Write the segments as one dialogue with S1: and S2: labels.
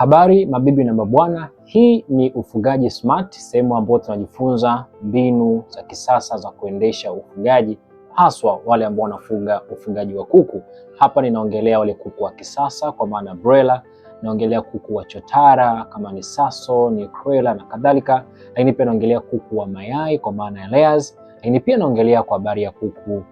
S1: Habari mabibi na mabwana, hii ni Ufugaji Smart, sehemu ambayo tunajifunza mbinu za kisasa za kuendesha ufugaji, haswa wale ambao wanafuga ufugaji wa kuku. Hapa ninaongelea wale kuku wa kisasa kwa maana broiler, naongelea kuku wa chotara kama ni Saso, ni Broiler na kadhalika, lakini pia naongelea kuku wa mayai kwa maana ya layers, lakini pia naongelea kwa habari ya kuku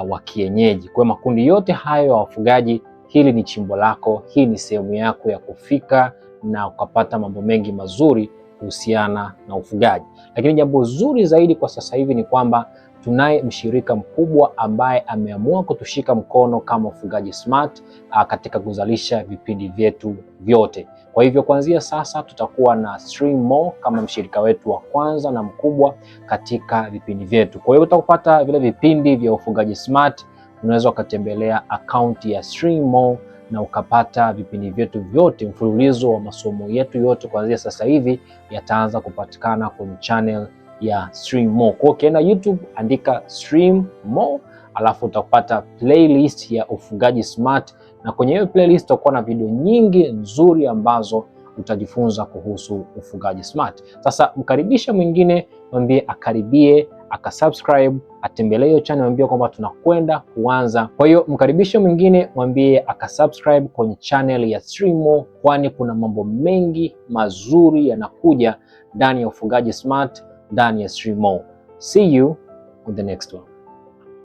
S1: wa kienyeji. Kwa makundi yote hayo ya wafugaji, hili ni chimbo lako, hii ni sehemu yako ya kufika na ukapata mambo mengi mazuri kuhusiana na ufugaji. Lakini jambo zuri zaidi kwa sasa hivi ni kwamba tunaye mshirika mkubwa ambaye ameamua kutushika mkono kama Ufugaji Smart katika kuzalisha vipindi vyetu vyote. Kwa hivyo kuanzia sasa tutakuwa na Stream More kama mshirika wetu wa kwanza na mkubwa katika vipindi vyetu. Kwa hiyo utakupata vile vipindi vya Ufugaji Smart, unaweza ukatembelea akaunti ya Stream More na ukapata vipindi vyetu vyote, mfululizo wa masomo yetu yote kuanzia sasa hivi yataanza kupatikana kwenye channel ya Stream More. Kwa ukienda YouTube andika Stream More, alafu utapata playlist ya Ufugaji Smart, na kwenye hiyo playlist utakuwa na video nyingi nzuri ambazo utajifunza kuhusu ufugaji smart. Sasa mkaribishe mwingine, mwambie akaribie, akasubscribe, atembelee hiyo channel, mwambie kwamba tunakwenda kuanza. Kwa hiyo mkaribishe mwingine, mwambie akasubscribe kwenye channel ya Stream More, kwani kuna mambo mengi mazuri yanakuja ndani ya ufugaji smart, ndani ya Stream More. See you on the next one.